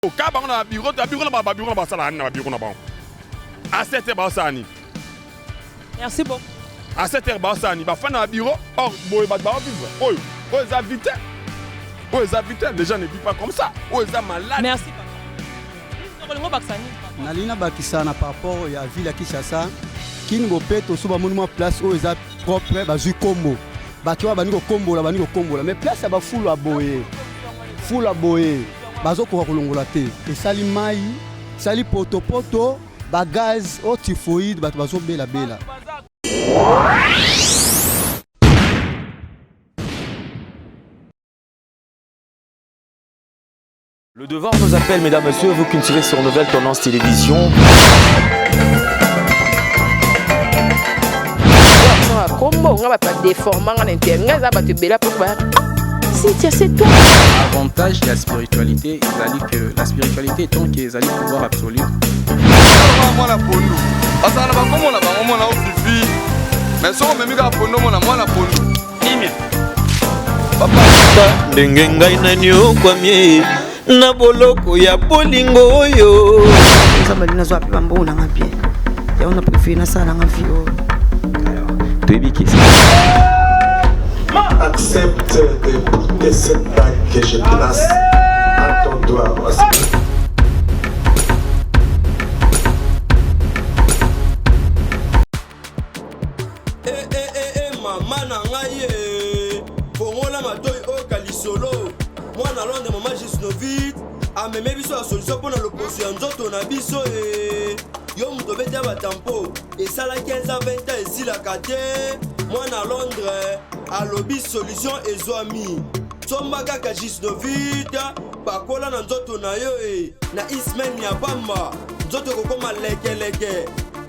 Ka bango na bureau, na bureau na ba bureau na basala na bureau na bango. À 7 heures basala nini? Merci beaucoup. À 7 heures basala nini? Bafanda na bureau, or boye bato bao vivre. Oyo, oyo eza vite. Oyo eza vite, les gens ne vivent pas comme ça. Oyo eza malade. Merci papa. Olingo bakisa nini papa? Nalingi nabakisa na par rapport ya ville ya Kinshasa, Kin bopeto so bamoni mwa place oyo eza propre bazwi kombo. Bato wana bandi kokombola bandi kokombola mais place ya bafulu ya boye fulu ya boye bazokoka kolongola te, esali mai esali potopoto bagaz o typhoïde bato bazobelabela. Le devoir nous appelle, mesdames, messieurs, vous qui nous suivez sur Nouvelle Tendance Télévision. Kombo nga bato badeforma nga na inter nga eza bato ebele apo bayaka Cynthia, c'est toi. Avantage ya spiritualité ezali que la spiritualité étant que ezali pouvoir absolu. Mwana pondu azala na bakombo na bango mwana ofifi mais soki omemi kaka pondu omona mwana pondu kimia. Ndenge ngai naniokwami na boloko ya bolingo oyo. Nzambe alingi nazwa mpe bambongo nanga bien, yango na préféré nasala nanga vie oyo. Toyebi ke Accepte de porter cette bague que je place à ton doigt. Eh, eh, eh, eh, mama na ngai eh. Fongola matoi oyoka lisolo. Mwana Londres, mama Gisnovit ameme biso ya solution mpo na loposo ya nzoto na biso eh. Yo moto obeti ya batampo esala 15 ans 20 ans esilaka te. Mwana Londres alobi solution ezwami. Somba kaka Gisnovit, pakola na nzoto na yo eh. Na ismen ya pamba nzoto ekokoma lekeleke.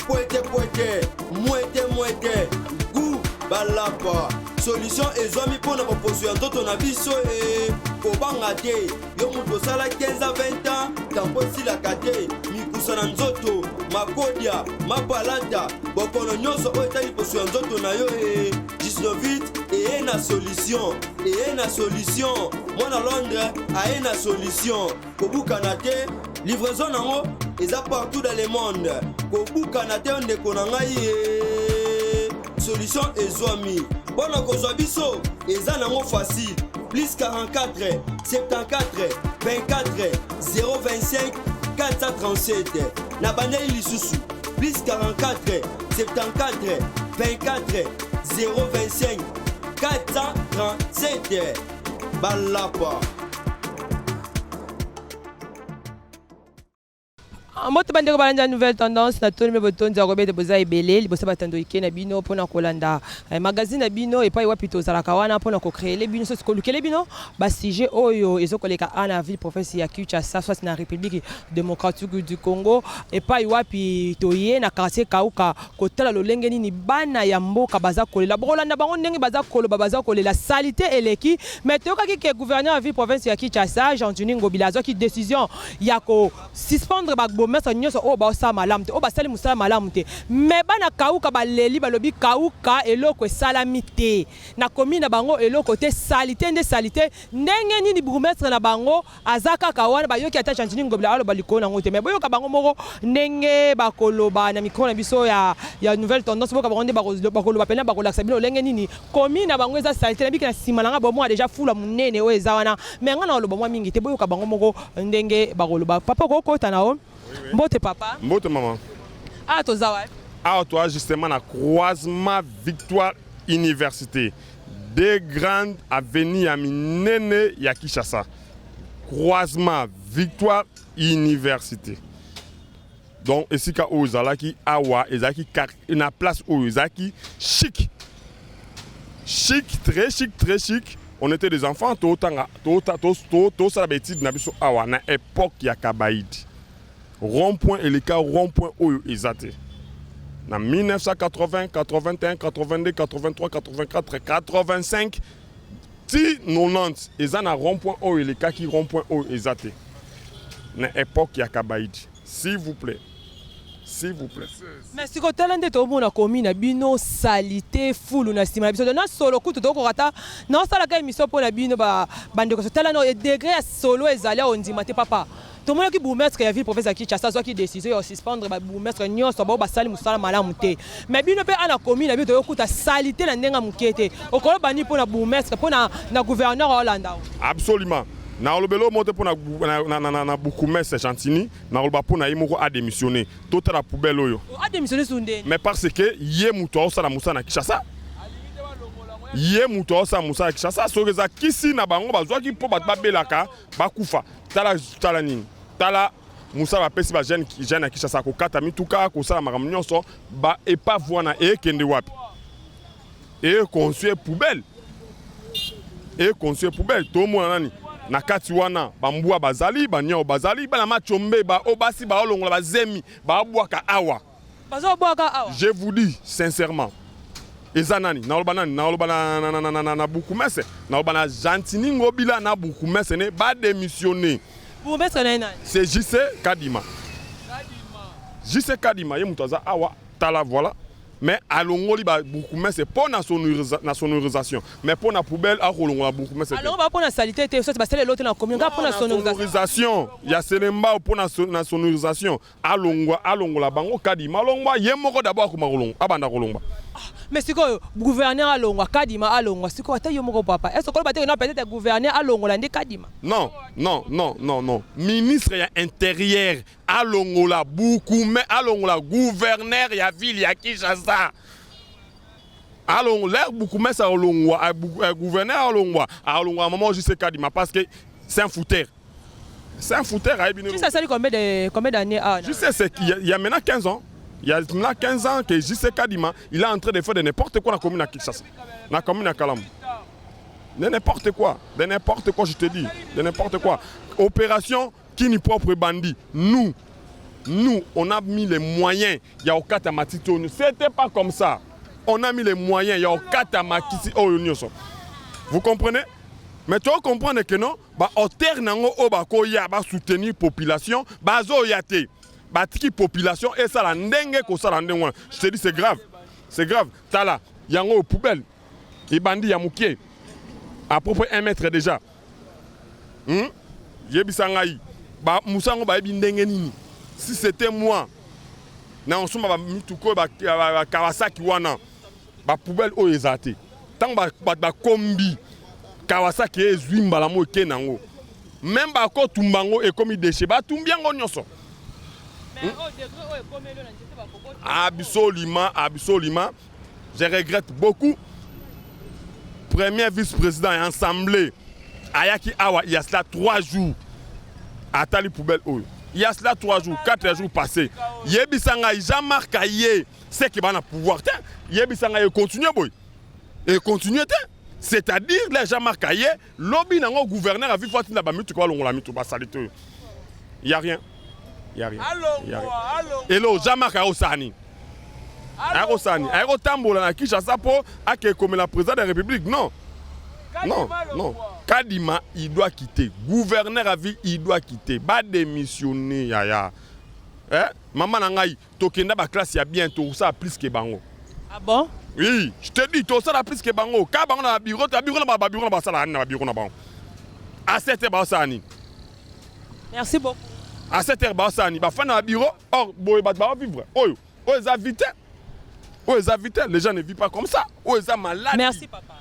Pwete pwete, mwete mwete, gu balapa. Solution ezwami mpo na boposo ya nzoto na biso e. Kobanga te, yo moto osala 15 à 20 ans, tampo esilaka te. Mikusa na nzoto, makodia, mapalata, bokono nyonso oyo etali poso ya nzoto na yo e. Gisnovit eye na solution, eye na solution. Mwana Londres aye na solution. Kobukana te, livraison nango eza partout dans le monde. Kobukana te ndeko na ngai ye. Solution ezwami. Mpo na kozwa biso eza nango facile. Plus 44 74 24 025 437. Na bandeli lisusu. Plus 44 74 24 025 437. Balapa. Mbote bandeko balandi ya Nouvelle Tendance, na toni mpe botondi ya kobete boza ebele liboso batando ike na bino mpona kolanda magazine na bino epai wapi tozalaka wana mpona kocreele bino soki kolukele bino basujet oyo ezokoleka a na ville province ya Kinshasa soit na République démocratique du Congo epai wapi toye na quartier Kauka kotala lolenge nini bana ya mboka baza kolela. Bokolanda bango ndenge baza koloba, baza kolela salite eleki. Mais toyokaki ke gouverneur ya ville province ya Kinshasa Jean-Juni Ngobila azwaki décision ya ko suspendre ba bourgmestre nyonso oyo baosala malamu te, oyo basali mosala malamu te. Mais bana Kauka baleli, balobi Kauka eloko esalami te na commune na bango, eloko te, salite nde salite. Ndenge nini bourgmestre na bango aza kaka wana? Bayoki ata Gentiny Ngobila aloba likolo nango te, mais boyoka bango moko ndenge bakoloba na micro na biso ya Nouvelle Tendance. Boyoka bango nde bakoloba pena, bakolakisa bino lolenge nini commune na bango eza salite. Nabiki na nsima na nga bomona deja fula monene oyo eza wana, mais nga na koloba mwa mingi te. Boyoka bango moko ndenge bakoloba. Papa, okokota na o mbote papa. Mbote mama. Awa toza wapi? Awa toza justement na croisement Victoire Université, deux grandes avenues ya minene ya Kinshasa. Croisement Victoire Université. Donc esika oyo ezalaki awa ezalaki na place oyo ezalaki chic. Chic, très chic, très chic. On était des enfants, totanga, tosala ba études na biso awa na époque ya Kabaidi. Rond-point eleka rond-point oyo eza te. Na 1980, 81, 82, 83, 84, 85 ti 90 eza na rond-point oyo elekaki rond-point oyo eza te. Na époque ya Kabaidi. S'il vous plaît. S'il vous plaît. Mais siko tala nde tomona komi na bino salite fulu na nsima na biso na solo kutu tokoka ata naosalaka émission mpo na bino bandeko. So tala no degré ya solo ezali awa, ondima te papa. Tomonaki bourgmestre ya ville province ya Kinshasa azwaki décision ya suspendre ba bourgmestre nyonso bao basali mosala malamu te. Mais bino mpe ana commune na bino toyokuta salite na ndenge moke te. Okoloba nini mpo na bourgmestre, mpo na gouverneur Hollanda? Absolument. Nakolobela oyo moko te mpo na bourgmestre Gentiny, nakoloba mpo na ye moko adémissionné. Totala poubelle oyo. Adémissionné sur ndeni? Mais parce que ye moto aosala mosala na Kinshasa. Ye moto aosala mosala na Kinshasa, soki eza kisi na bango bazwaki mpo bato babelaka bakufa. Tala, tala nini, tala mosala bapesi ba jeune jeune ya Kinshasa, kokata mituka, kosala makambo nyonso. Ba épave wana ekende wapi? Econstruire poubelle, econstruire poubelle. Tomona nani na kati wana? Bambwa bazali, banyao bazali, bana machombe oyo basi baolongola bazemi, baabwaka awa. Bazobwaka awa. Je vous dis sincèrement, eza nani? Naloba nani? Naloba na bourgmestre, naloba na Gentiny Ngobila na bourgmestre ne badémissionné. Bourgmestre na ye nani? C'est JC Kadima. JC Kadima, ye moto aza awa. Tala, voilà. Mais alongoli ba bourgmestre mpo na sonorisation, mais mpo na poubelle akolongola bourgmestre te. Alongo ba mpo na saleté te, soki basala eloko te na commune, kaka mpo na sonorisation. Sonorisation ya Selembao, mpo na sonorisation alongwa, alongola bango. Kadima alongwa ye moko d'abord, akoma kolongwa, abanda kolongwa. Mais sikoyo gouverneur alongwa, Kadima alongwa. Sikoyo ata yo moko papa, est ce koloba te que non, peut-être gouverneur alongola nde Kadima? Non, non, non, non, non. Ministre ya Intérieur alongola bukume, alongola gouverneur ya ville ya Kinshasa. Alongola bourgmestre, alongwa gouverneur, alongwa, alongwa mama JC Kadima, parce que c'est un fouteur, c'est un fouteur, ayebi. Tu sais, asali combien d'années? Ah, je sais, c'est qu'il y a maintenant 15 ans. Il y a maintenant 15 ans que JC Kadima, il est en train de faire de n'importe quoi dans la commune à Kinshasa, dans la commune à Kalamu. De n'importe quoi, de n'importe quoi, je te dis, de n'importe quoi. Opération Kin propre bandit. Nous, nous, on a mis les moyens. Il y a okata matiti oyo. C'était pas comme ça. On a mis les moyens. Il y a okata makisi oyo nyonso. Vous comprenez? Mais tu vas comprendre que non, ba auteur nango oyo bakoya ba soutenir population, bazoya te. Batiki population esala ndenge kosala ndenge wana. Je te dis, c'est grave. C'est grave. Tala, yango poubelle. Ebandi ya mokie. À peu près 1 mètre déjà. Yebisa ngai, ba musango bayebi ndenge nini? Si c'était moi, na osomba bamituka oyo bakawasaki wana, bapoubelle oyo eza te. Ntango bato bakombi Kawasaki, ezwi mbala mo eke nango, même bakotumba yango, ekomi déchet, batumbi yango nyonso. Absolument, absolument, je regrette beaucoup. Premier vice-président ya assemblée ayaki awa il y a cela 3 jours, atali poubelle oyo. Il y a cela 3 jours, 4 jours passé. Yebisa ngai, Jean-Marc aye seke bana pouvoir te. Yebisa ngai, econtinue boye, econtinue te. C'est-à-dire là, Jean-Marc aye lobi nango, gouverneur avi fo atinda bamituka balongola mituka basali te oyo. Y a rien, y a rien, y a rien. Elo Jean-Marc ayosala nini? Ayakosala nini? Ayakotambola na Kinshasa mpo ake komela président de la République? Non, non, non. Kadima, il doit quitter. Gouverneur à vie, il doit quitter. Badémissionner, yaya. Eh? Mama na ngai, tokenda baclasse ya bien, tosala plus que bango. Ah bon? Oui, je te dis, tosala plus que bango. Ka bango na bureau, ta bureau na ba bureau na basala nini? Na ba bureau na bango, à 7 heures basala nini? Merci beaucoup. À 7 heures basala nini? Bafanda na bureau. Or boye bato bavivre oyo, oyo eza vie te, oyo eza vie te. Les gens ne vivent pas comme ça. Oyo eza malade. Merci papa.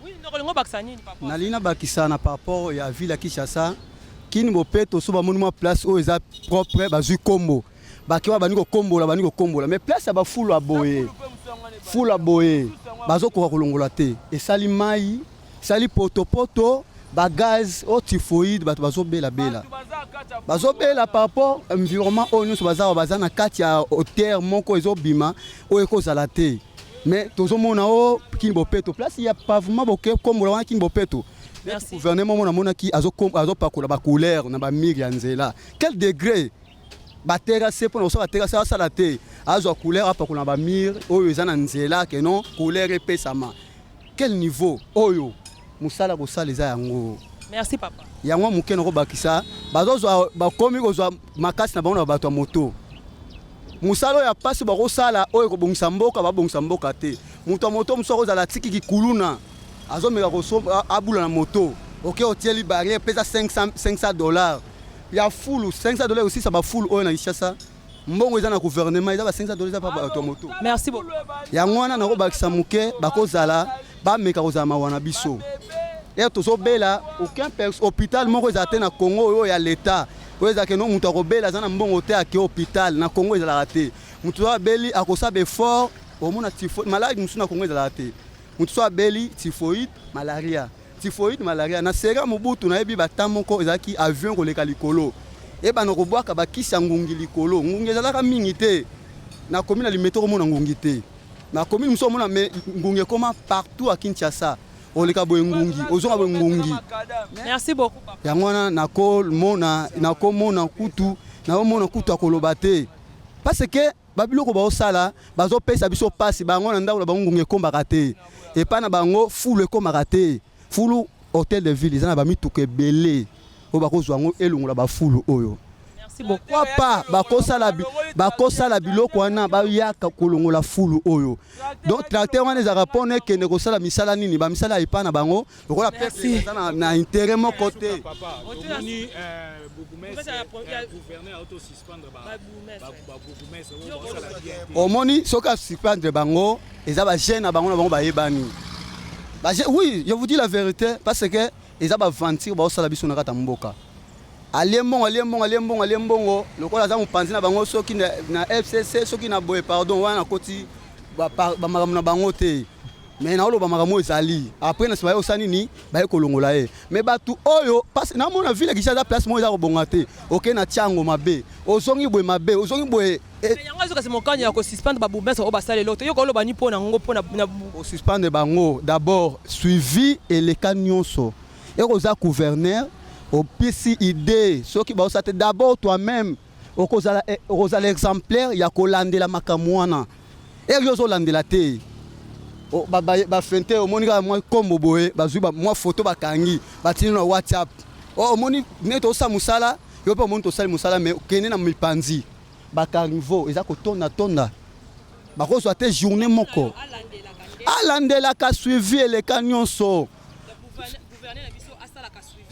Oui, ndeko, olingo bakisa nini papa? Nalingi nabakisa na par rapport ya ville ya Kinshasa, Kin bopeto. So bamoni mwa place oyo eza propre, bazwi nkombo, bake wana, bandi kokombola, bandi kokombola. Mais place ya bafulu ya boye, fulu ya boye, bazokoka kolongola te. Esali mai, esali potopoto, bagaz oyo typhoïde, bato bazobelabela, bazobela par rapport environnement oyo nyonso. Baza awa, baza na kati ya hauteur moko ezobima oyo ekozala te. Mais tozomona o Kin bopeto, place ya pavement, boke kombola wana Kin bopeto. Gouvernement mona amonaki azopakola bacouleur na bamurs ya nzela. Quel degré? Baterrasse, mpona kosala baterrasse, asala te, azwa couleur apakola na bamurs oyo eza na nzela, ke non, couleur epesama. Quel niveau? Oyo mosala kosala eza yango. Merci papa. Yango moke nakobakisa, bazozwa, bakomi kozwa makasi na bango na bato ya moto. Mosala oyo ya mpasi bakosala, oyo ekobongisa mboka, babongisa mboka te. Moto ya moto mosusu akozala atiki kikuluna, azomeka abula na moto, oke otieli barrière, pesa 500 dollars. Ya fulu, 500 $ osisa bafulu oyo na Kinshasa. Mbongo eza na gouvernement, eza ba 500 $ eza pa bato ya moto. Merci beaucoup. Yango wana nakobakisa moke, bakozala bameka kozala mawa na biso. Ere tozobela, aucun hôpital moko ezala te na Congo oyo ya l'État, oyo ezalaka no moto akobela, aza na mbongo te, ake hôpital. Na Congo ezalaka te. Moto oyo abeli akosala baeffort, omona typhoïde, maladi mosusu na Congo ezalaka te. Moto so abeli typhoïde, malaria, typhoïde, malaria. Na sera Mobutu, nayebi bata moko ezalaki avion koleka likolo, ebana kobwaka bakisi ya ngungi likolo. Ngungi ezalaka mingi te na commune ya Limete, komona ngungi te. Na commune mosusu omona, mais ngungi ekoma partout. A Kinshasa, oleka boye ngungi, ozonga boye ngungi. Merci beaucoup, papa. Yango wana nakomona kutu, nakomona kutu akoloba te, parce que babiloko baosala bazopesa biso mpasi. Bango na ndako na bango ngungi ekombaka te, epai na bango fulu ekomaka te. Fulu, hôtel de ville eza na bamituka ebele oyo bakozwa yango elongola bafulu oyo. Merci beaucoup. Pourquoi pas bakosala biloko wana, bayaka kolongola fulu oyo? Donc tracteur wana ezalaka mpona ekende kosala misala nini? Bamisala ya epai na bango lokola peuple eza na intérêt moko te. Tomoni bourgmestre, gouverneur autosuspendre babourgmestre oyo basala bien te. Omoni, soki asuspendre bango, eza bajeune na bango, na bango bayebani. Oui, je vous dis la vérité, parce que eza baventure baosala biso na kati ya mboka. Alie mbongo, alie mbongo, alie mbongo, alie mbongo, lokola aza mopanzi na bango, soki na FCC, soki na boye. Pardon, wana nakoti bamakambo na bango te, mais naoloba makambo oyo ezali. Après, na nsima, baye kosala nini? Baye kolongola ye. Mais bato oyo, parce namona ville ya Kinshasa eza place moko eza kobonga te. Okei na Tiango mabe, ozongi boye mabe, ozongi boye. Yango ezokasi mokano ya kosuspendre babourgmestre oyo basala eloko te. Yo koloba ni mpo na ngo, mpo na Kosuspendre bango, d'abord suivi eleka nyonso. Ekoza gouverneur opesi idée, soki baosala te, d'abord toi-même okozala exemplaire ya kolandela makambo wana. Ere yo ozolandela te, bafente, omoni kaka mwa nkombo boye, bazwi mwa foto, bakangi, batindi na WhatsApp. Omoni ndenge tozosala mosala, yo mpe omoni tosali mosala, mais okende na mipanzi, bacaniveau eza kotonda-tonda, bakozwa te journée moko alandelaka. Suivi eleka nyonso,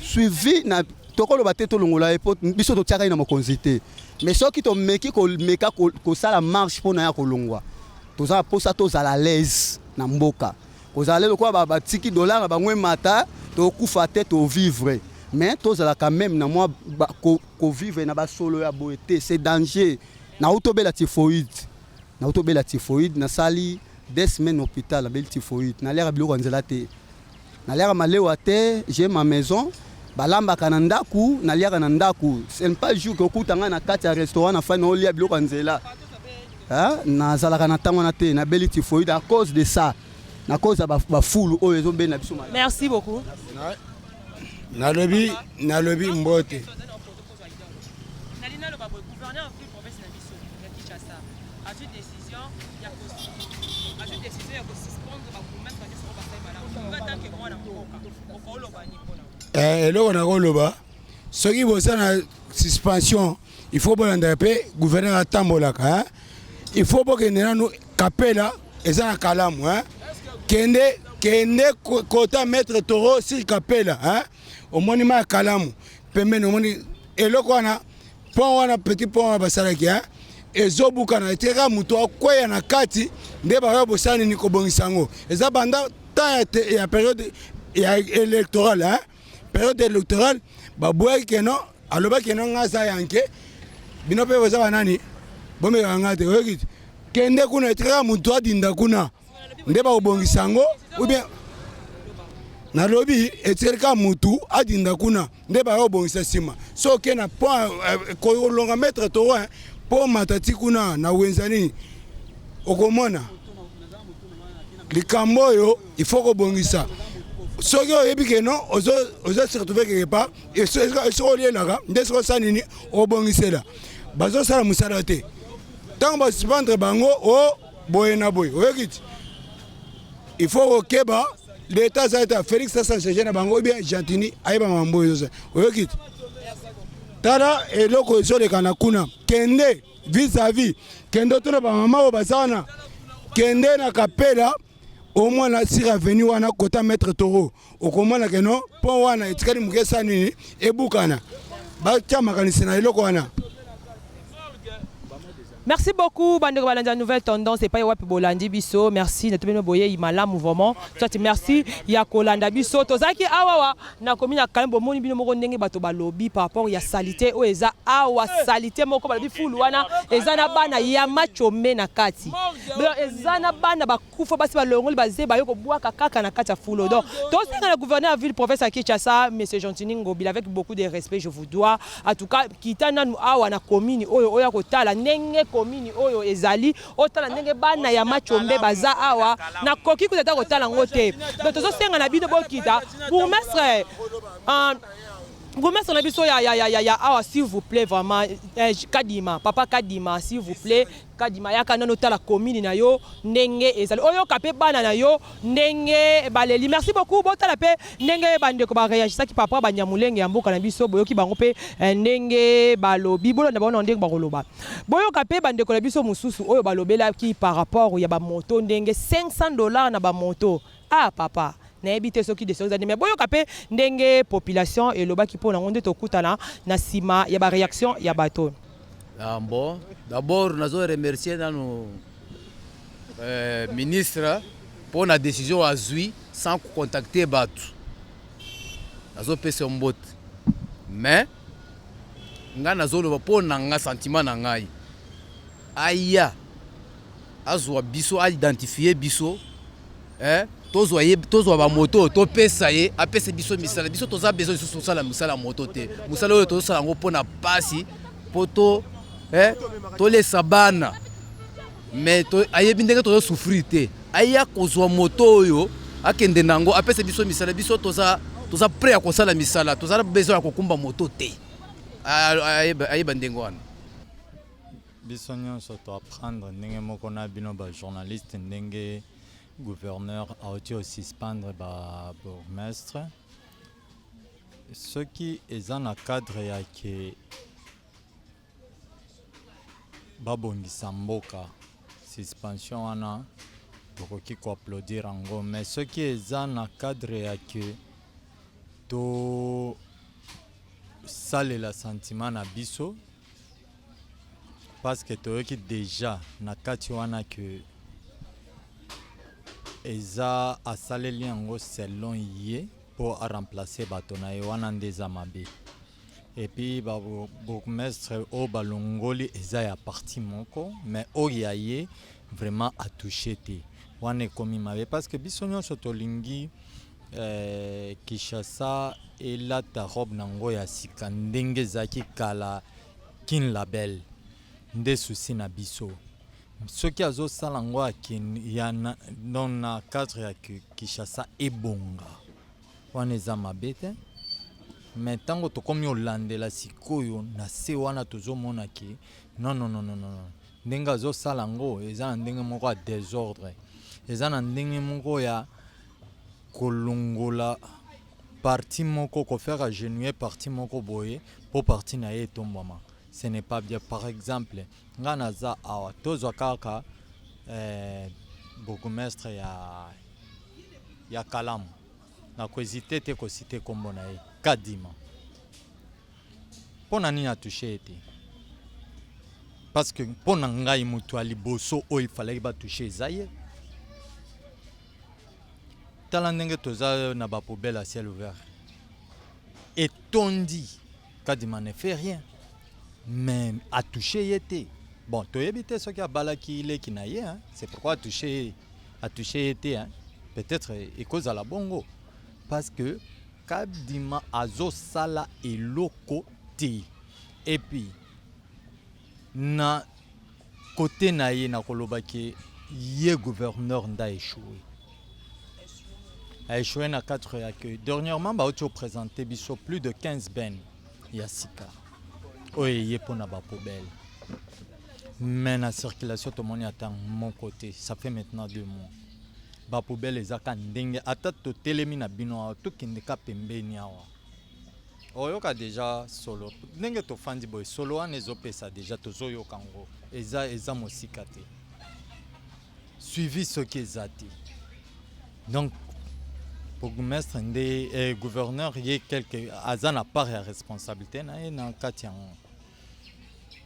suivi na tokoloba te, tolongola ye mpo biso totiaka ye na mokonzi te. Mais soki tomeki komeka kosala marche mpo na ya kolongwa, toza na mposa tozala à l'aise na mboka, kozala lokola batiki dollar na bango emata, tokufa te, tovivre, mais tozala quand même na mwa kovivre na basolo ya boye te, c'est danger. Nauti obela typhoïde, nauti obela typhoïde, nasali 2 semaines hôpital. Nabeli typhoïde, naliaka biloko ya nzela te, naliaka malewa te. J'ai ma maison, balambaka na ndako, naliaka na ndako. Ce n'est pas jour ke okuta ngai na kati ya restaurant na fani olia biloko ya nzela. Nazalaka na ntango wana te. Nabeli typhoïde à cause de ça, na cause ya bafulu oyo ezobenda biso. Merci beaucoup. Nalobi mbote. Nalingi naloba boye: gouverneur ya province na biso ya Kinshasa azwi décision ya kosuspendre babourgmestre nyonso oyo basali malamu. Nga tant que mwana mboka, okoloba ni mpona? Eloko nakoloba, soki boza na suspension, il faut bolandaka mpe gouverneur atambolaka. Il faut bokende nanu Kapela, eza na Kalamu. Kende, kende kota maître toro sur Kapela, omoni ma ya Kalamu pembeni, omoni eloko wana, pont wana, petit pont wana basalaki ezobukana, etikaka moto akweya na kati. Nde bakoya bosala nini? Kobongisa yango. Eza banda temps ya période ya électorale, hein? Période électorale babwaki keno, alobaki keno nga aza yanke, bino mpe boza banani, bomekaka nga te. Oyoki te? Kende kuna, etikaka moto adinda kuna, nde bakobongisa yango. Ou bien nalobi etikali kaka motu adinda kuna, nde bakobongisa nsima. So oke na pont kolonga maître toro mpo mata ti kuna na wenza nini, okomona likambo oyo il faut kobongisa. Soki oyebi ke non, ozo se retrouver quelque part, soki olielaka nde soki osala nini, obongisela. Bazosala mosala te. Ntango basuspendre bango o boye na boye, oyoki ti il faut kokeba. L'état aza ete Félix asanchange na bango, bien Gentini ayeba mambo oyo ezosa. Oyoki ti tala eloko ezoleka na kuna. Kende vis-à-vis, kende otuna bamama oyo baza wana. Kende na Kapela, omwana sur avenue wana, kota maître toro, okomona keno pont wana etikali moke esa nini, ebukana. Batia makanisi na eloko wana. Merci beaucoup bandeko balandi ya nouvelle tendance epai wapi bolandi biso. Merci na tobino boyeyi malamu vraiment. Soit merci ya kolanda biso. Tozalaki awa na komi na kalem bomoni bino moko ndenge bato balobi par rapport ya salite oyo eza awa salite moko balobi fulu wana eza na bana ya machombe na kati. Donc eza na bana ba kufa basi balongoli baze baye kobwaka kaka na kati ya fulo. Donc tosenga na gouverneur ya ville province ya Kinshasa monsieur Gentiny Ngobila avec beaucoup de respect je vous dois en tout cas kita nanu awa na commune oyo oya kotala ndenge commune oyo ezali otala ndenge bana ya Machombe baza awa nakoki kuta ata kotala yango te. Donc tozosenga na bino bokita bourgmestre bourgmestre na biso ya, ya, ya, ya, ya awa s'il vous plaît vraiment eh, Kadima papa Kadima s'il vous plaît Kadima yaka nanu otala commune na yo ndenge ezali oyoka pe bana na yo ndenge baleli. Merci beaucoup botala pe ndenge bandeko ba reagisaki par rapport banyamulenge ya mboka na biso boyoki bango pe ndenge balobi bolanda bango na ndenge bakoloba. Boyoka pe bandeko na biso mosusu oyo balobelaki par rapport ya ba moto ndenge 500 dollars na ba moto ah papa nayebi te soki desordre ezali mais boyoka pe ndenge population elobaki mpo nango nde tokutana na sima ya ba reaction ya bato. Ah bon, d'abord nazo remercier nanu euh, ministre mpo na décision azwi sans contacter bato. Nazopesa yo mbote mais ngai nazoloba mpo na nga sentiment na ngai aya azwa biso aidentifie biso eh, tozwa ye tozwa bamoto topesa ye apesa biso misala biso toza besoin lisusu tosala mosala ya moto te mosala oyo tozosala yango mpo na mpasi mpo to eh, tolesa bana mais to, ayebi ndenge tozosouffrir te aya kozwa moto oyo akende na yango apesa biso misala biso toza toza prêt ya kosala misala toza na besoin ya kokumba moto te ayeba ndenge wana. Biso nionso to apprendre ndenge moko na bino ba journalistes ndenge gouverneur auti o suspendre ba bourgmestre soki eza na cadre ya ke babongisa mboka suspension wana tokoki ko applaudir yango mais soki eza na cadre ya ke tosalela sentiment na biso Parce que toyoki dejà na kati wana que eza asaleli yango selon ye po a remplacer bato na ye wana nde eza mabe. Et puis ba bourgmestre oyo balongoli eza ya parti moko mais oyo ya ye vraiment a toucher te wana ekomi mabe parce que biso nyonso tolingi eh, Kinshasa elata robe na ngo ya sika ndenge ezalaki kala Kin la belle nde souci na biso soki azo sala ngo ya na donc na cadre ya Kinshasa ebonga wana eza mabe te mais tango tokomi olandela sikoyo na se wana tozo mona ke non non non non ndenge azo sala ngo eza na ndenge moko ya desordre eza na ndenge moko ya kolongola parti moko ko faire agenouiller parti moko boye po parti na ye etombwama ce n'est pas bien par exemple nga naza awa tozwa kaka eh, bourgmestre ya ya Kalamu nako hésiter te ko citer kombo na ye Kadima mpo na nini atouche ye te parce que mpo na ngai moto ya liboso oyo ifalaki batouche eza ye Tala ndenge toza na ba poubelles à ciel ouvert etondi Kadima ne fait rien mais a touche ye te bon toyebi te soki abalaki leki na ye hein? C'est pourquoi a touche ye a touche ye te hein? Peut-être ekozala bongo parce que Kadima azosala eloko te et puis na Cote na ye nakoloba ke ye gouverneur nde a echoue. A echoue na cadre ya que dernièrement bauti o presenter biso plus de 15 bennes ya sika oyo eye mpo na ba poubelles. Mais na circulation tomoni ata moko te, ça fait maintenant deux mois. Ba poubelles eza ka ndenge ata totelemi na bino awa tokende ka pembeni awa. Oyoka dejà solo ndenge tofandi boye solo wana ezopesa dejà tozoyoka yango eza eza mosika te suivi soki eza te donc Bourgmestre nde eh, gouverneur ye quelque aza na part ya responsabilité na ye na kati yango.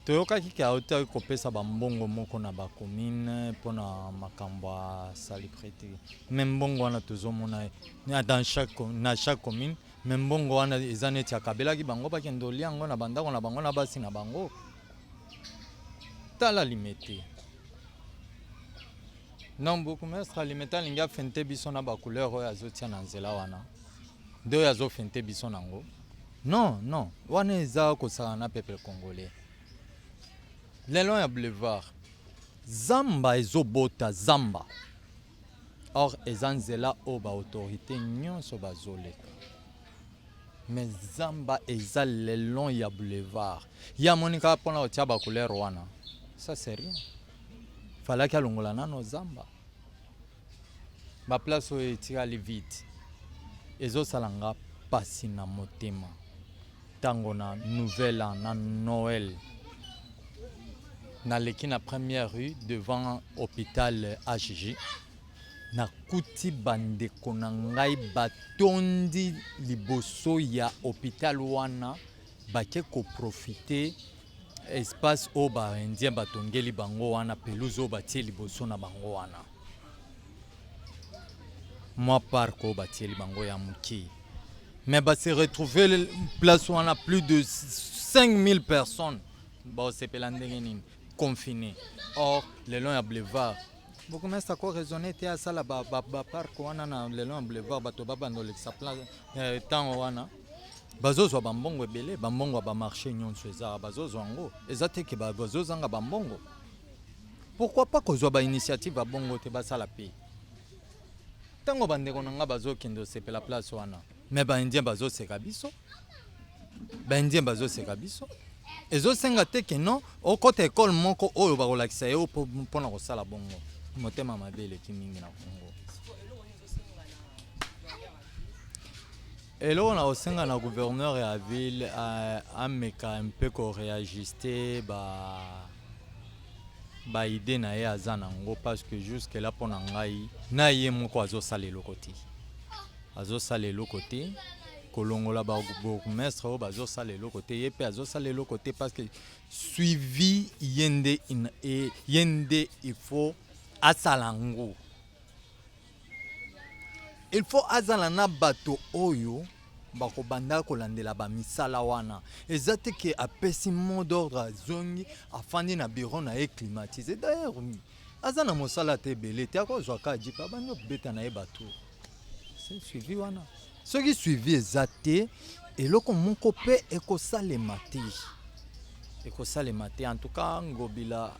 Toyokaki ke autaki kopesa bambongo moko na bacommune mpona makambo ya salubrité, mais mbongo wana tozomona dans chaque, na chaque commune, mais mbongo wana eza neti akabelaki bango bakende olia yango na bandako na bango na basi na bango. Tala Limete. Non, bourgmestre Alimete alingi afente biso na bacouleur oyo azotia na nzela wana, nde oyo azofente biso nango. Non, non, wana eza kosala na peuple congolais. Lelo ya boulevard zamba ezobota zamba, or eza nzela oyo baautorité nyonso bazoleka, mais zamba eza le long ya boulevard. Ye amoni kaka mpona kotia bacouleur wana, ça c'est rien. Falaki alongola nano zamba. Baplace oyo etikali vide ezosala nga mpasi na motema. Ntango na nouvel an, na Noël, naleki na première rue devant hôpital HG, nakuti bandeko na ngai batondi liboso ya hôpital wana, bake koprofite espace oyo baindien batongeli bango wana, pelouse oyo batie liboso na bango wana, mwa parc oyo batieli bango ya moke, mais base retrouver place wana plus de 5000 personnes. Baosepela ndenge nini confiné? Or le long ya boulevard, bourgmestre ako raisonner te, asala baparc wana na le long ya boulevard, bato babanda olekisa ntango wana, bazozwa bambongo ebele. Bambongo ya bamarché nyonso eza, bazozwa yango, eza te ke bazozanga bambongo. Pourquoi pas kozwa bainitiative ya bongo te, basala mpe ntango bandeko na nga bazokende osepela place wana? Mais baindien bazoseka biso, baindien bazoseka biso. Ezosenga te ke non, okɔta ekole moko oyo bakolakisa ye mpona kosala bongo. Motema mabe eleki mingi na Kongo. Eloko na kosenga na gouverneur ya ville, ameka mpe koréajuste ba baidée na ye aza nango, parce que jusque là, mpo na ngai na ye moko, azosala eloko te, azosala eloko te. Kolongola babourgmestre oyo bazosala eloko te, ye mpe azosala eloko te, parce que suivi ye nde, ye nde il faut asala yango. Il faut azala na bato oyo bakobanda kolandela bamisala wana. Eza te ke apesi mot d'ordre, azongi, afandi na bureau na ye climatisé. D'ailleurs aza na mosala te ebele te, akozwa ka jeep, abandi obeta na ye bato. C'est suivi wana. Soki suivi eza te, eloko moko mpe ekosalema te, ekosalema te. En tout cas, Ngobila,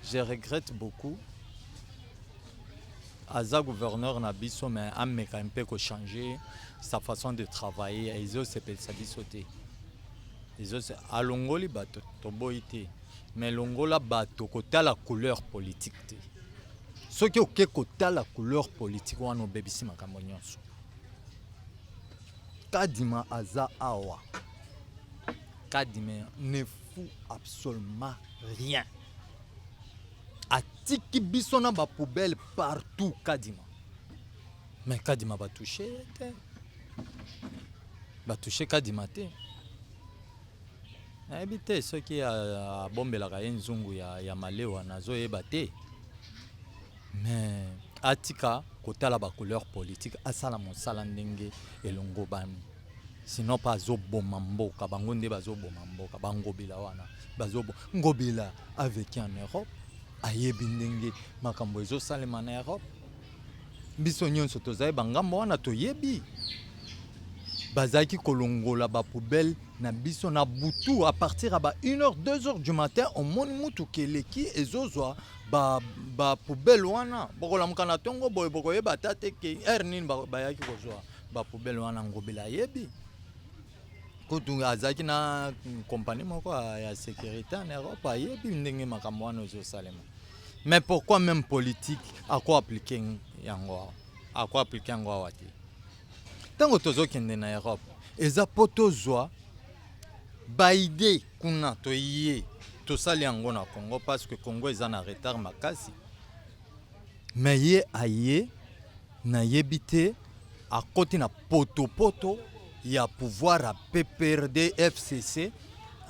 je regrette beaucoup. Aza gouverneur na biso, mais ameka mpe kochanger sa façon de travailler. Ezosepelisa biso te. Alongoli bato, toboyi te, mais longola bato kotala couleur politique te. Soki oke kotala couleur politique wana, obebisi makambo nyonso. Kadima aza awa, Kadima ne fout absolument rien. Atiki biso na bapoubelle partout, Kadima. Mais Kadima batouche ye te, batouche Kadima te. Nayebi te soki abombelaka ye nzungu ya malewa, nazoyeba te. Mais atika kotala bacouleur politique, asala mosala ndenge elongo bani, sinon mpe azoboma mboka. Bango nde bazoboma mboka, bangobila wana. Ngobila a vécu en Europe, ayebi ndenge makambo ezosalema na Europe. Biso nyonso tozali bangambo wana, toyebi bazalaki kolongola bapoubelle na biso na butu à partir ya ba 1 heure, 2 heures du matin. Omoni mutuka eleki, ezozwa bapoubelle ba wana. Bokolamuka na ntongo boye, bokoyeba ata te ke heure nini bayaki kozwa bapoubelle wana. Ngobila ayebi kutu, azalaki na kompani moko ya sécurité en Europe, ayebi ndenge makambo wana ezosalema. Mais pourquoi même politique ako appliquer yango awa, ako appliquer yango awa te? Ntango tozokende na Europe, eza mpo tozwa baidée kuna, toye tosali yango na Congo, parce que Congo eza na retard makasi. Mais ye aye, nayebi te. Akoti na potopoto ya pouvoir ya PPRD FCC.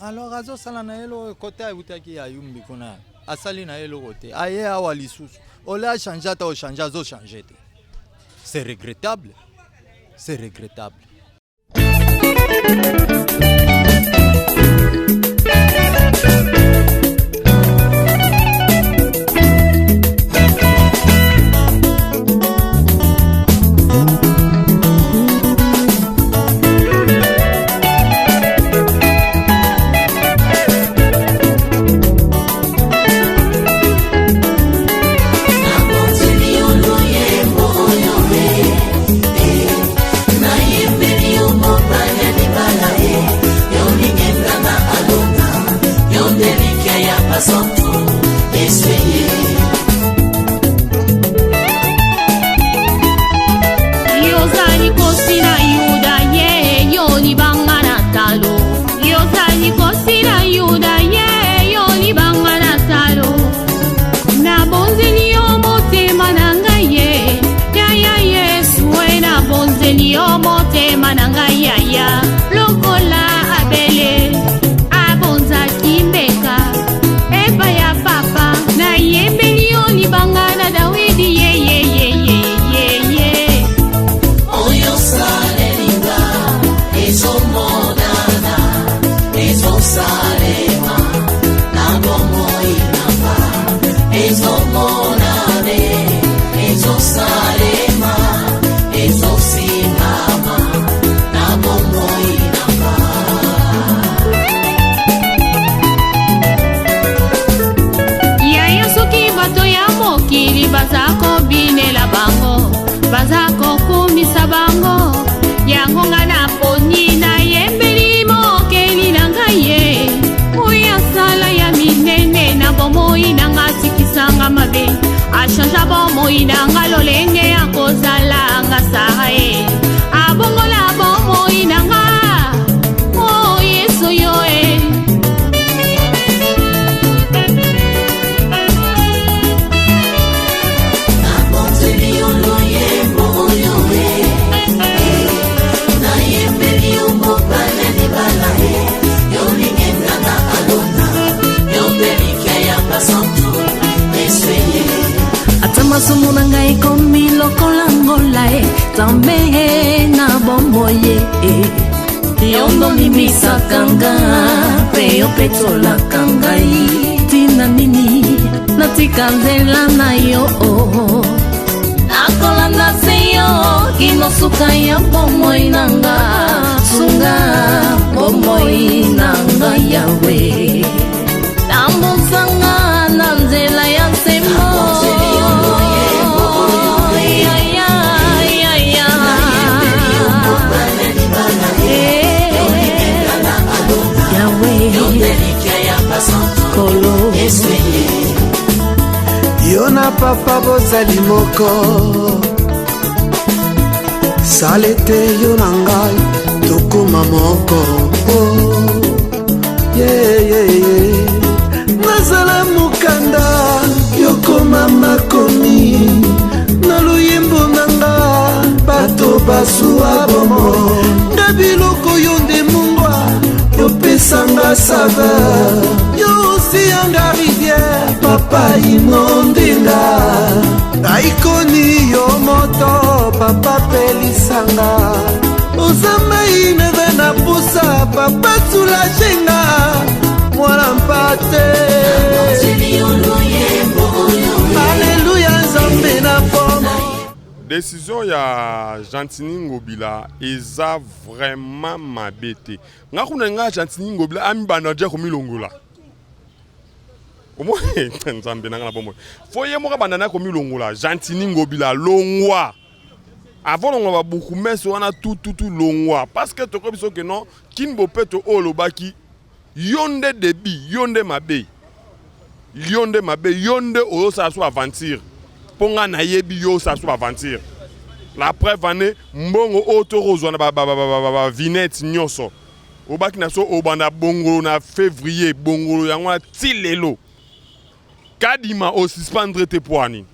Alors azosala na ye eloko kote awutaki ya yumbi kuna asali na ye eloko te, aye awa lisusu ole achange, ata ochange azochange te. C'est regrettable, c'est regrettable. Yozali kosi na Yuda ye yo libanga na talo Yozali kosi na Yuda ye yo libanga na talo Nabonzeli yo motema na ngai ye yaya Yesu e nabonzeli yo motema na ngai yaya lokola Abele abonzaki mbeka epai ya papa nayembeli yo libanga na Dawidi ye ye ye ye ye ye Oyo osalelinga ezomonana ezosalema na bomoi nanga ezomonane ezosalema ezosimbama na bomoi nanga. Yaya soki bato ya mokili baza kobinela bango baza kokumisa bango yango nga naponi nayembeli mokeli na ngai ye oyo asala ya minene na bomoi na nga atikisanga mabe achangea bomoi na nga lolenge ya kozala nga sara ye abongola bomoi na nga o oh, yesu yo e Nabonzeli yo loyembo oyo e, nayembeli yo mobali ya libala e, yo lingenga na alona, yo nde likia ya basantu esweye. Ata masumu na ngai ekomi lokola ngola e nzambe e na bomoi e yo ndolimbisaka nga mpe yo petolaka ngai ntina nini natika nzela na yo nakolanda se yo kino suka ya bomoi na nga sunga bomoi na nga yawe tambusanga na nzela ya sembo Ya, ya, ya, ya. Yawe Kolo Yo na papa bozali moko sala ete yo na ngai tokoma moko oh, yeah, yeah, yeah. Nazala mokanda yokoma makomi na loyembo na nga bato basuwa bomoi nga biloko yo nde mungwa yopesanga saveur yo osiyanga rivière papa inondinga aikoni yo moto papa pelisanga oza mai naza na pusa papa soulagenga mwana mpate aleluya nzambe na pomo. Decision ya Gentiny Ngobila eza vraiment mabe te. Nga kuna nga Gentiny Ngobila amibanda deja komilongola. Omoni nzambe nanga na bomoi. Fo ye moko abanda na komilongola. Gentiny Ngobila longwa. Avant longola ba bourgmestre wana tout tout tout longwa parce que tokoki biso que non kin bopeto oyo olobaki yo nde debit yo nde mabe yo nde mabe yo nde ozosala so aventure mpo ngai nayebi yo osala so aventure la preuve ane mbongo oyo tokozwa na bavinete nyonso obaki na so obanda bongolo na février bongolo yango wana ti lelo kadima osuspendre te mpo ani.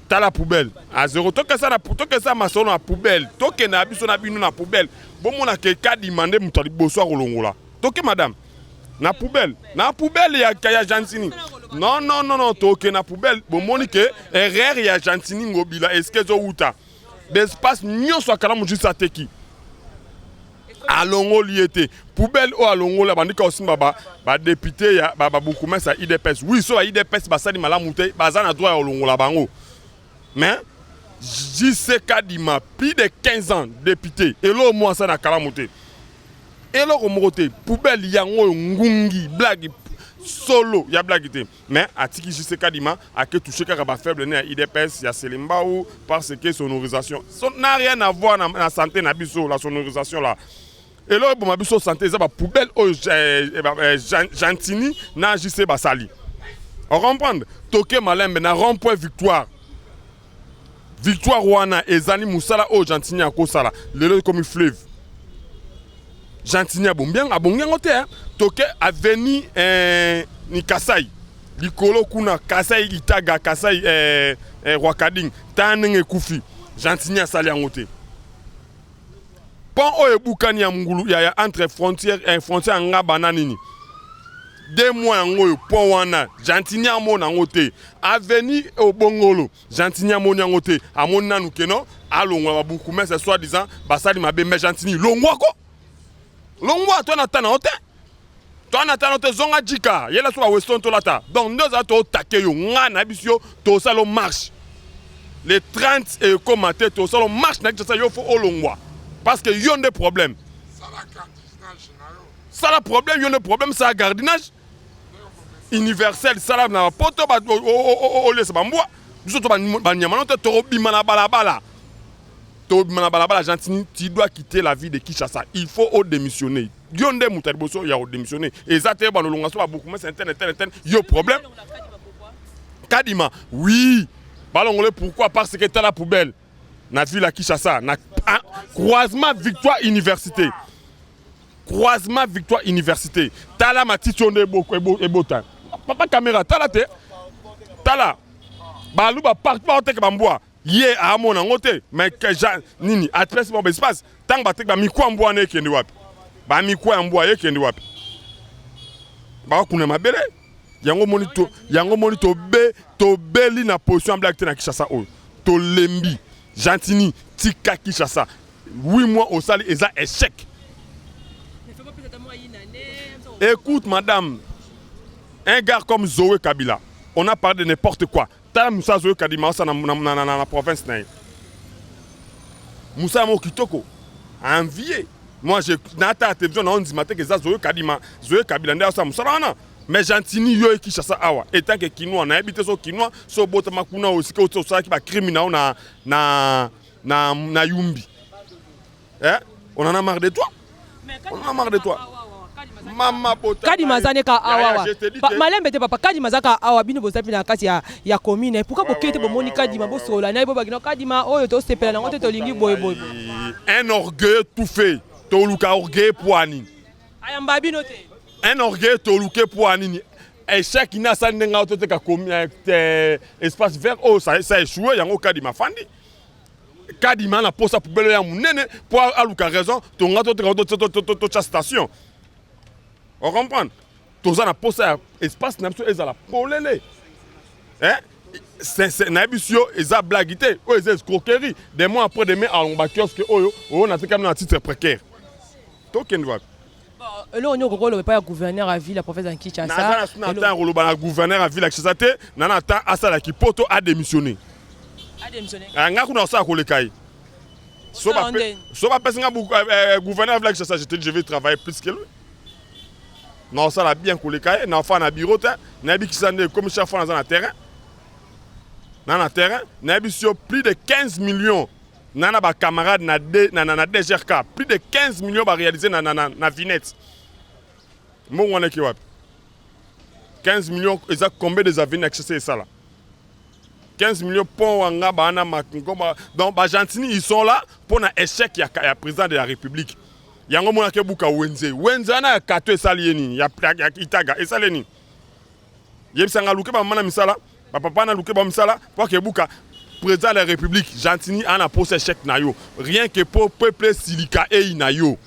Tala poubelle à zéro. Tokesa na tokesa masolo na poubelle. Tokende na biso na bino na poubelle. Bomona ke Kadima nde moto ya liboso akolongola. Toke madame. Na poubelle. Na poubelle ya ya Gentini. Non non non non toke na poubelle. Bomoni ke erreur ya Gentini Ngobila est-ce que ezowuta. D'espace nyonso akalamu juste ateki. Alongoli ye te. Poubelle oyo alongoli abandi kosimba ba ba député ya ba, ba bourgmestre ya UDPS. Oui, so ba UDPS basali malamu te, baza na droit ya kolongola bango. Mais JC Kadima plus de 15 ans député, eloko moko asala na kalamu te. Eloko moko te, poubelle yango oyo ngungi, blague solo ya blague te. Mais atiki JC Kadima ake toucher kaka ba faible ne ya UDPS ya Selembao parce que sonorisation so, n'a rien à voir na, na santé na biso la sonorisation là. Eloko eboma biso santé eza ba poubelle oyo eh, eh, eh, Gentini na JC basali. On comprendre? Toke malembe na rond-point Victoire. Victoire wana ezali mosala oyo Gentini akosala lelo ekomi fleuve. Gentini abombi yango abongi yango te hein. Toke avenue eh, ni Kasai likolo kuna Kasai Itaga Kasai eh, eh, Rwakading ta ndenge ekufi Gentini asali yango te. Pont oyo ebukani ya ngulu ya, ya entre frontière eh, frontière ya Ngaba na nini deux mois yango oyo pont wana Gentini amona yango te avenue Obongolo Gentini amoni yango te amoni nanu keno alongwa ba bourgmestre soit disant basali mabe mais Gentini longwa ko longwa to na tana te to na tana te zonga jika yela so ba weston tolata donc nde ozala to take yo nga na biso yo tosala marche le 30 ekoma te tosala marche na Kinshasa yo fo olongwa parce que yo nde problème sala problème yo nde problème sala gardinage universel sala na poto olesa bambwa biso to banyama no te tokobima na balabala tokobima na balabala Gentini tu dois quitter la ville de Kinshasa il faut odémissionner yo nde moto ya liboso ya kodémissionner eza te balolonga so babourgmestre interne interne interne yo problème Kadima oui balongole pourquoi parce que tala poubelle na ville ya Kinshasa na croisement Victoire Université croisement Victoire Université tala matiti oyo nde ebota papa caméra tala te tala baluba partout baoteka bambwa ye amona yango te mais nini apesi bango baespace ntango bateki bamikwa mbwa wana ekende wapi bamikwa ya mbwa ekende wapi bakokuna mabele yango moni to yango moni tobe tobeli na position ya blague te na Kinshasa oyo tolembi Gentini tika Kinshasa 8 mois osali eza échec. Écoute madame, un gars comme Zoé Kabila, on a parlé de n'importe quoi. Tala Moussa Zoé Kadima na, na, na, na, na province na ye. Moussa moko kitoko a envié. Moi je nata la télévision na ondima te que eza Zoé Kadima, Zoé Kabila nde asala mosala wana. Mais Gentini yo e Kinshasa awa etant que Kinois nayebi te so Kinois so botama kuna osika osalaki ba crime na yo na na na, na Yumbi. Eh? On en a marre de toi. On en a marre de toi. Mama bota. Kadima aza ne ka awa wa. Malembe te papa Kadima aza ka awa bino boza na kati ya ya commune. Pourquoi bokete bomoni Kadima bosola na ye bobaki no Kadima oyo tosepela nango te tolingi boye boye. Un orgueil tout fait. Toluka orgueil pour nini? Ayamba bino te. Un orgueil toluke pour nini? Échec ina asali ndenge awa toteka espace vert oyo ça, ça échoué yango Kadima afandi. Kadima na posa poubelle ya munene po aluka raison tonga toteka totya station. On comprendre? Toza na posa ya espace na biso ezala polele. Eh? Nayebi yo eza blague te oyo eza escroquerie. Des mois après demain alongo ba kiosque oyo oyo natikami na titre précaire. Tokende wapi? Eloko nini okoki koloba epai ya gouverneur ya ville ya province ya Kinshasa? Naza na temps ya koloba na gouverneur ya ville ya Kinshasa te, na na temps asalaki poto adémissionner. Adémissionner. Nga kuna osala koleka ye. So bapesi nga gouverneur ya ville ya Kinshasa, je te dis je vais travailler plus que lui. Na osala bien koleka ye, na ofanda na bureau te, nayebi Kinshasa nde ekomi chaque fois naza na terrain. Na terrain, nayebi si yo plus de 15 millions na na ba camarades na, D, na, na, na DGRK plus de 15 millions ba réaliser na, na, na, na Vinette. Mbongo wana eke wapi? 15 millions eza combien des avenues na Kinshasa esala? 15 millions pont wanga bana makoma donc ba Gentini ils sont là pour na échec ya, ya président de la République. Yango mona ke buka wenze. Wenze wana ya kato esali ye nini? Ya, ya, ya Itaga esali nini? Yebisa nga luke ba mama na misala, ba papa na luke ba misala po ke buka. Président de la République Gentiny ana posa échec na yo rien que po peuple silika eyi na yo.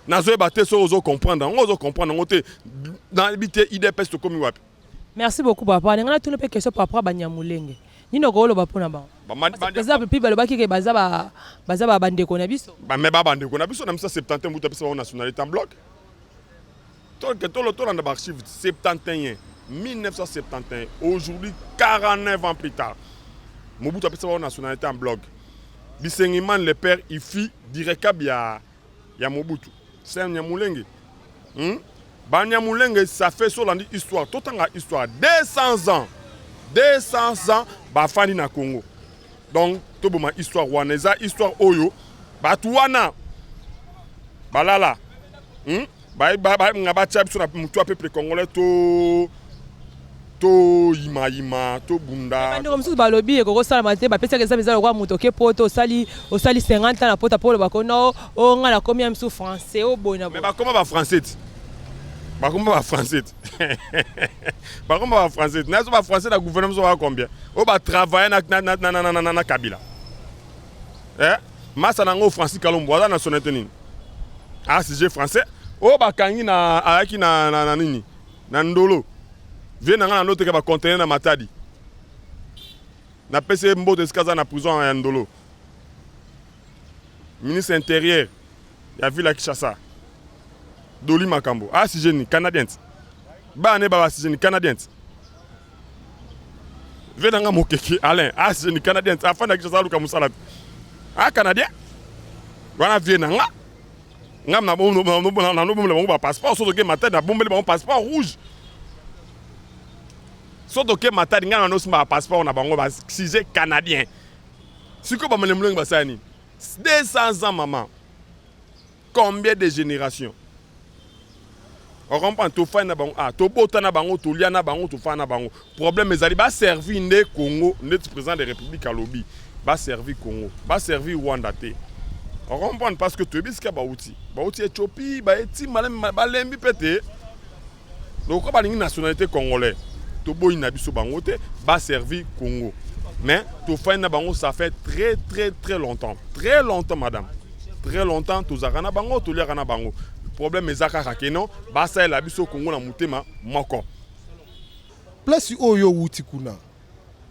Nazoyeba te soki ozo comprendre yango ozo comprendre yango te nayebi te UDPS tokomi wapi. Merci beaucoup papa. Nga natuna pe question par rapport à Banyamulenge. Nini okoloba mpona bango? Président Pipi balobaki ke baza ba baza ba bandeko na biso. Ba mais ba bandeko na biso na 1971 mutu apesa bango nationalité en bloc. Tolo tolanda ba archives 71 1971 aujourd'hui 49 ans plus tard Mobutu apesa bango nationalité en bloc. Bisengimane le père il fit direcab ya ya Mobutu. C'est un Nyamulenge. Hmm? Ba Nyamulenge ça fait solandi histoire totanga histoire 200 ans 200 ans bafandi na Congo. Donc toboma histoire wana eza histoire oyo bato wana balala hmm? Ba batia biso na mutu ya peuple congolais to toyimayima tobunda. Bandeko mosusu balobi ekoki kosalama te, bapesaka eza eza lokola moto oke poto osali osali 50 ans na poto apo oloba ko no o ngai nakomi ya misu français o boye na boye. Mais bakoma ba français ti bakoma ba français ti bakoma ba français ti nazo ba français na gouvernement ba combien oyo ba travailler na na na na na na Kabila eh masa na ngo Francis Kalombo aza nationalité nini? Ah sujet français oyo bakangi na ayaki na, na, na nini na ndolo vie na ngai na ndoteka ba conteneur na Matadi napesi ye mbote esika aza na prison ya ndolo ministre intérieur ya ville ya Kinshasa Doli Makambo ah sujet ni canadien bana ne ba sujet ni canadien Vie na nga mokeke Alain ah c'est ni canadien afanda Kinshasa aluka mosala te ah canadien wana vie na nga nga na bombela bango ba passeport soki toke Matadi na bombeli bango passeport rouge soki toke Matadi nga na nosimba ba passeport na bango ba sujet canadien sikoyo bamalemulenge basala nini 200 ans maman Combien de generations? O comprendre tofandi na bango ah tobota na bango tolia na bango tofanda na bango problème ezali ba servir nde Congo ndeti président de république alobi ba servir Congo ba servir Rwanda te o comprendre parce que toyebi esika bauti bauti Ethiopie baye ti malemi balembi mpe te lokola balingi nationalité congolais toboyi na biso bango te ba servir Congo mais tofandi na bango ça fait très très très longtemps très longtemps madame très longtemps tozalaka na bango toliaka na bango problème eza kaka ke non basalela biso Congo na motema moko place oyo owuti kuna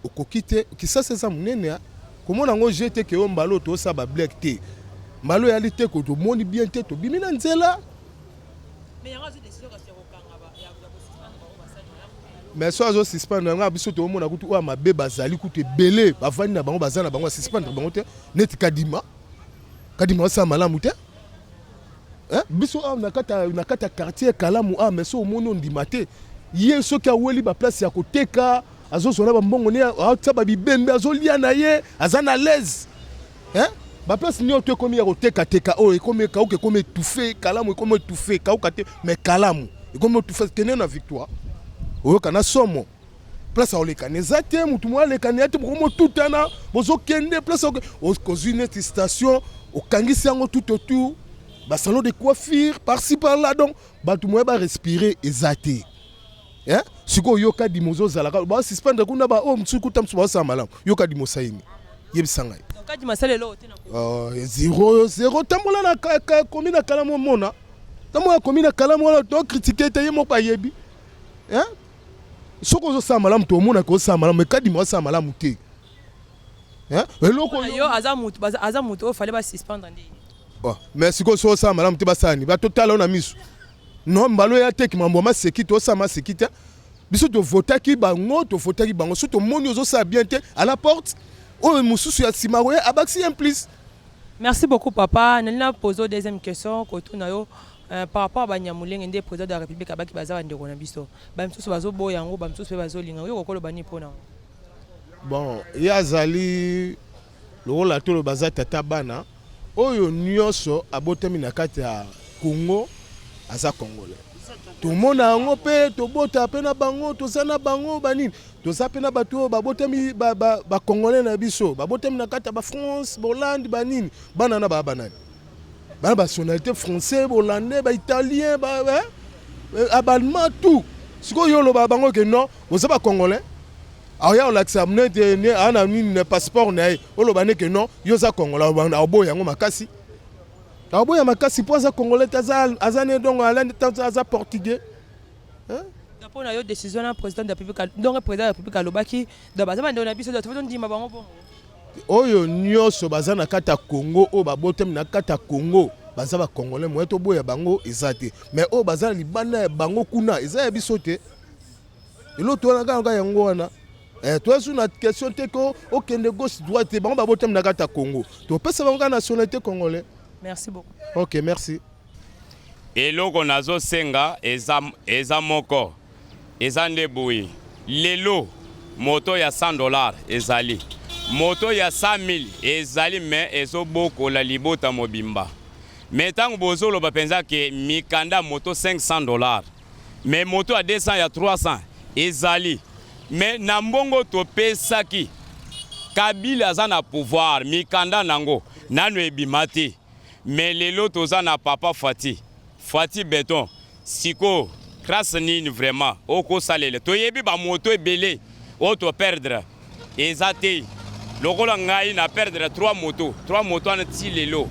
okoki te kisasa eza monene komona yango je te ke yo mbala oyo tosala bablek te mbala oyo yali te ko tomoni bien te tobimi na nzela mais so azo suspendre yango biso toomona kutu oyo mabe bazali kutu ebele bavandi na bango baza na bango asuspendre bango te neti kadima kadima osala malamu te biso awa na kati ya quartier kalamu awa mais so omoni ondima te ye soki aweli baplace ya koteka azozwa na bambongo ne atia babibembe azolia na ye aza na l'aise baplace nyonso to ekomi ya kotekateka oyo ekomi kauka ekomi étouffe kalamu ekomi étouffe kauka te mais kalamu ekomi étouffe kende na victoire oyoka na somo place aolekana eza te motu moko alekana ya te bokomotutana bozokende place kozwi neti station okangisi yango tout autour basalon de coiffure par-ci par-là donc bato moye barespirer eza te sikoyo yoka dimo ozozalaka basuspendre kuna baoyo mosusu kuta mosusu baosala malamu yoka dimo osaini yebisa ngai zero zero tambola na komi na kalamu omona tambola komi na kalamu wana tokritike te ye moko ayebi soki ozosala malamu tomonaka osala malamu mais kadima osala malamu te eloko yo aza mutu aza mutu oyo fallait basuspendre nde mais sikoyo soki osala malamu te basala nini batotala yo na miso non mbala oyo ateki mambo ya maseki tosala maseki te biso tovotaki bango tovotaki bango so tomoni ozosala bien te à la porte oyo mosusu ya nsima koya abakisi un plus. Merci beaucoup papa nalingi na pose deuxième question kotuna yo par rapport à banyamulenge nde président de la république abaki baza bandeko na biso bamisusu bazoboya yango bamisusu mpe bazolinga yo kokoloba nini mpona yango? Bon ye azali lokola toloba aza tata bana oyo nyonso abotami na kati ya Congo aza congolais tomona yango mpe tobota mpe na bango toza na bango banini toza mpe na bato oyo babotami bacongolais na biso babotami na kati ya bafrance bahollande banini bana na baya banani bana banationalité français hollandais baitalien baallemand tout sikoyo yo oloba bango ke non boza bacongolais. Aoya kolakisa nete aa na nini na passeport na ye, oloba neke non, yo oza congolais, aoboya yango makasi. Aoboya makasi mpo aza congolais te, aza ne donc aza portugais. Mpo na yo, décision na président de la République, donc président de la République alobaki, donc baza bandeko na biso, donc tondima bango bongo. Oyo nyonso baza na kati ya Congo, oyo babotami na kati ya Congo, baza bacongolais, moye toboya bango eza te. Mais oyo baza na libanda ya bango kuna, eza ya biso te. Eloko towana kaka yango wana. Toza na question te ko okende gauche, droite te. Bango babotami na kati ya Congo, topesa bango kaka nationalité congolais. Merci beaucoup. Ok, merci. Eloko nazosenga eza moko, eza nde boye: lelo moto ya 100 $ ezali, moto ya 100 000 ezali, me ezobokola libota mobimba. Me ntango bozoloba mpenza ke mikanda moto 500 $, me moto ya 200, ya 300 ezali, me na mbongo topesaki Kabila aza na pouvoir, mikanda nango nano ebima te. Me lelo toza na papa Fatshi, Fatshi Béton. Sikoyo grâce nini vraiment okosalela? Toyebi bamoto ebele oyo toperdre eza te. Lokola ngai na perdre 3 moto, 3 moto wana ti lelo,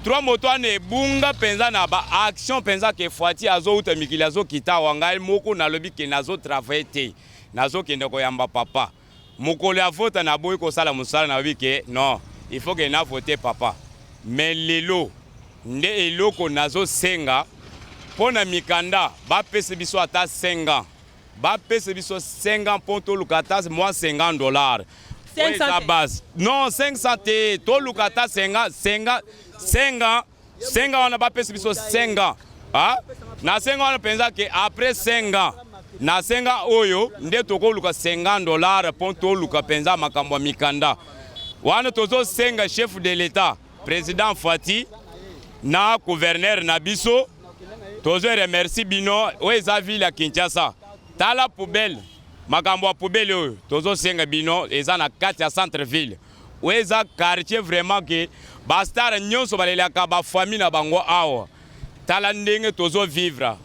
3 moto wana ebunga mpenza na baaction mpenza ke Fatshi azouta mikili, azokita awa. Ngai moko nalobi ke nazotravaille te, nazokende koyamba papa mokolo ya vota. Naboyi kosala mosala, nalobi ke non, il faut ke navote papa. Me lelo nde eloko nazosenga mpo na mikanda, bapesa biso ata 5 ans, bapesa biso 5 ans mpo toluka ata mwa 50 $. 500 Eza te. base non, 500 te, toluka ata 50, 50, 5 ans, 5 ans wana, bapesa biso 5 ans. Ah? Na 5 ans wana mpenza ke après 5 ans, na 5 ans oyo nde tokoluka 50 $ mpo toluka mpenza makambo ya mikanda wana. Tozosenga chef de l'État, président Fatshi, na gouverneur na biso, tozo remercie bino. Oyo eza ville ya Kinshasa, tala poubelle, makambo ya poubelle oyo tozosenga bino eza na kati ya centre ville. Oyo eza quartier vraiment ke bastars nyonso balelaka bafamille na bango awa. Tala ndenge tozovivre,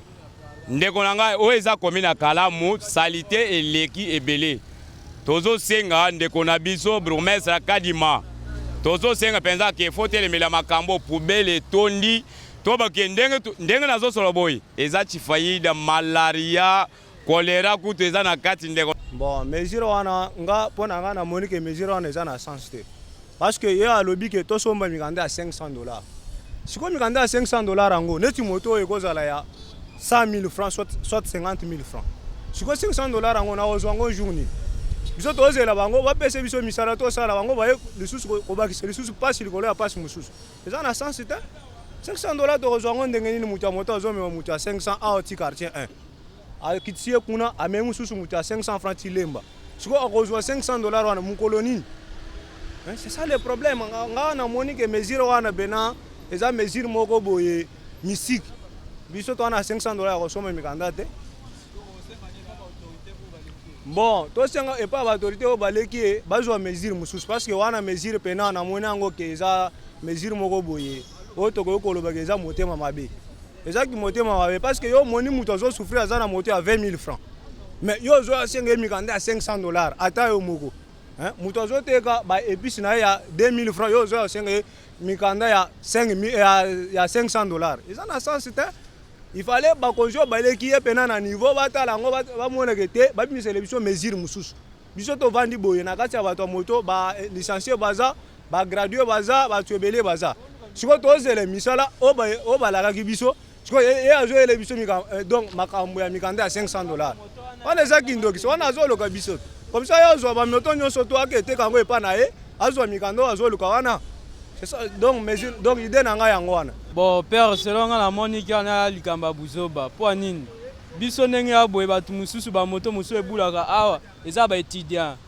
ndeko na ngai. Oyo eza komi na Kalamu, saleté eleki ebele. Tozosenga ndeko na biso bourgmestre Kadima, tozosenga mpenza ke faut telemela makambo poubelle etondi. To bake ndenge nazosoloba boye, eza typhoïde, malaria, choléra kutu eza na kati, ndeko. Bon, mesure wana, nga mpo na nga namoni ke mesure wana eza na sens te, parce que ye alobi ke tosomba mikanda ya 500 $. Sikoyo mikanda ya 500 $ yango, neti moto oyo ekozala ya 100 000 francs, soit 50 000 francs. Sikoyo 500 $ yango nakozwa yango jour nini? Biso tozela bango bapesa biso misala tosala, bango baye lisusu kobakisa lisusu pasi likolo ya pasi mosusu. Eza na sens te. 500 $ tokozwa yango ndenge nini? Moto ya moto azomema moto ya 500 awa ti quartier 1, akitisi ye kuna, amemi mosusu moto ya 500 francs ti Lemba. Sikoyo akozwa 500 $ wana mokolo nini? C'est ça le problème. Nga namoni ke mesure wana bena eza mesure moko boye mystique. Biso to wana 500 $ ya kosomba mikanda te. Bon, tosenga epai ya baautorité oyo baleki ye bazwa mesure mosusu, parce que wana mesure pena namoni yango ke eza mesure moko boye oyo tokoki kolobaka eza motema mabe, ezaki motema mabe, parce que yo omoni moto azosouffrir, aza na moto ya 20 000 francs, mais yo ozo asenga ye mikanda ya 500 $. Ata yo moko, moto azoteka baépice na ye ya 2000 francs, yo ozo asenga ye mikanda ya 5 ya 500 $. Eza na sens te. Il fallait bakonzi oyo baleki ye pena na niveau batala yango, bamonake te, babimisela biso mesure mosusu. Biso tovandi boye na kati ya bato ya moto, balicencié baza, bagradué baza, bato ebele baza. Sikoyo tozela misala oyo balakaki biso. Sikoyo ye azoyela biso donc makambo ya mikanda ya 500 $. Wana eza kindokisi, wana azoluka biso. Comme ça ye azwa bamoto nyonso to ake eteka yango epa na ye, azwa mikanda oyo azoluka wana. Donc mesure, donc idée na ngai yango wana. Bon père, selon nga namoni ki wana likambo ya buzoba. Mpo nini? Biso ndenge ya boye, bato mosusu bamoto mosusu ebulaka awa eza baétudiant.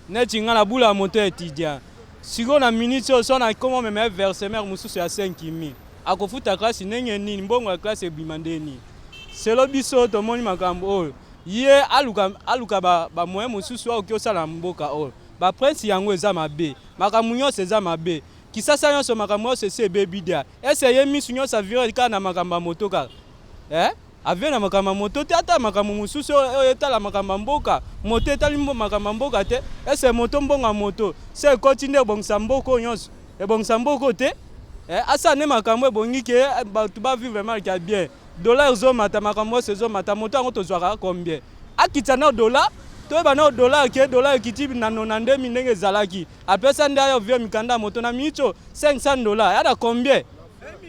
Neti nga nabulaka moto ya étudiant. Sikoyo na minute oyo so nakoma mema versement mosusu ya 5 000, akofuta classe ndenge nini? Mbongo ya classe ebima nde nini? Selo biso tomoni makambo oyo, ye aluka, aluka bamoyen ba mosusu akoki osala na mboka oyo. Baprince yango eza mabe, makambo nyonso eza mabe. Kisasa nyonso, makambo nyonso esi ebebi dia. Ese ye misu nyonso avire kaka na makambo ya moto kaka, eh? Avie na makambo ya moto te, ata makambo mosusu oyo etala makambo ya mboka. Moto etali makambo ya mboka te. Ese moto mbongo ya moto se ekoti nde ebongisa mboka oyo nyonso? Ebongisa mboka oyo te. Eh, asala nde makambo ebongi ke eh, bato ba vivre mal ya bien. Dollar ezomata, makambo nyonso ezomata, moto yango tozwaka combien? Akitisa nao dollar, toyeba nao dollar ke dollar ekiti na 92 mille ndenge ezalaki. Apesa nde ayo vie mikanda ya moto na minute oyo 500 dollars ya na combien?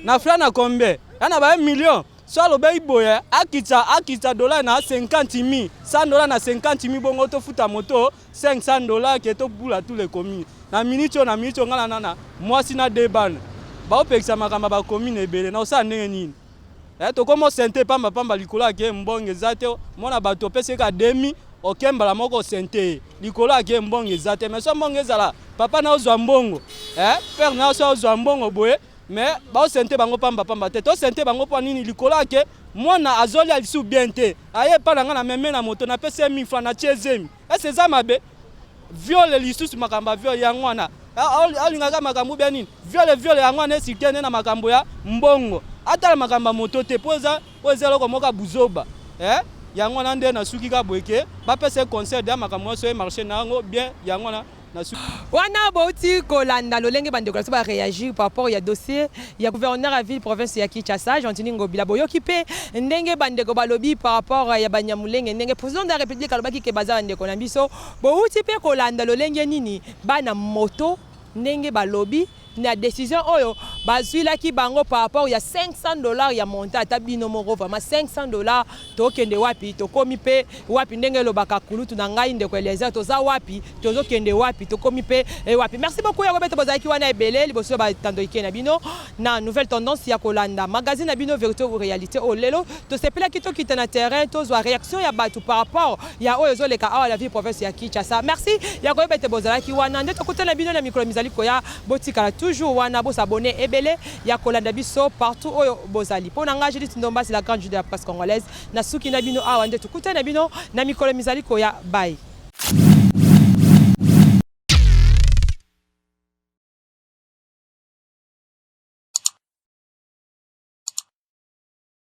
Na franc na combien? Ya na ba 1 million. So alobaki boye akitisa akitisa dollar na 50 mille, 100 dollars na 50 mille bongo tofuta moto 500 dollars ke tobula tous les communes. Na minute oyo na minute oyo nga na na mwasi na deux bana. Baopekisa makambo ya ba commune ebele na osala ndenge nini? Eh, tokoma osente pamba pamba likolo ya ke mbongo eza te mona bato opesi ye kaka demi oke mbala moko osente ye likolo ya ke mbongo eza te mais so mbongo ezala papa na ozwa mbongo eh, père na so ozwa mbongo boye mais baosente bango pamba pamba te tosente bango mpo nini likolo ya ke mwana azolia lisusu bien te aye epa na ngai na meme na moto napesi ye 1000 francs natie zemi ese eza mabe viole lisusu makambo ya viole yango wana alingaka makambo bia nini viole viole yango wana esike nde na makambo ya mbongo atala makambo ya moto te mpo eza oyo eza eloko moko ya buzoba eh? yango wana nde nasuki kaka boye ke bapesa ye conseil deya makambo nyonso emarche na yango bien yango wana Wana bouti kolanda lolenge bandeko na biso ba reagir par rapport ya dossier ya gouverneur ya ville province ya Kinshasa Gentiny Ngobila. Boyoki pe ndenge bandeko balobi par rapport ya Banyamulenge, ndenge president de la Republique alobaki ke baza bandeko na biso. Bouti pe kolanda lolenge nini bana moto ndenge balobi na decision oyo bazuilaki bango par rapport ya 500 dollars ya montant ata bino moko vraiment 500 dollars tokende wapi tokomi pe wapi ndenge elobaka kulutu na ngai ndeko Eliezer toza wapi tozokende wapi tokomi pe wapi merci beaucoup ya kobeta bozalaki wana ebele liboso ya batandoike na bino na nouvelle tendance ya kolanda magazine na bino verite ou realite oyo lelo tosepelaki tokita na terrain tozwa reaction ya bato par rapport ya oyo ezoleka awa na ville province ya Kinshasa. Merci ya koyeba ete bozalaki wana nde tokutana bino na mikolo mizali koya. Botikala toujours wana, bo s'abonner ebele ya kolanda biso partout oyo bozali. Mpo na ngai Judith Ndombasi la grande juge de la presse congolaise, nasuki na bino awa nde tokutani na bino na mikolo mizali koya. Bye.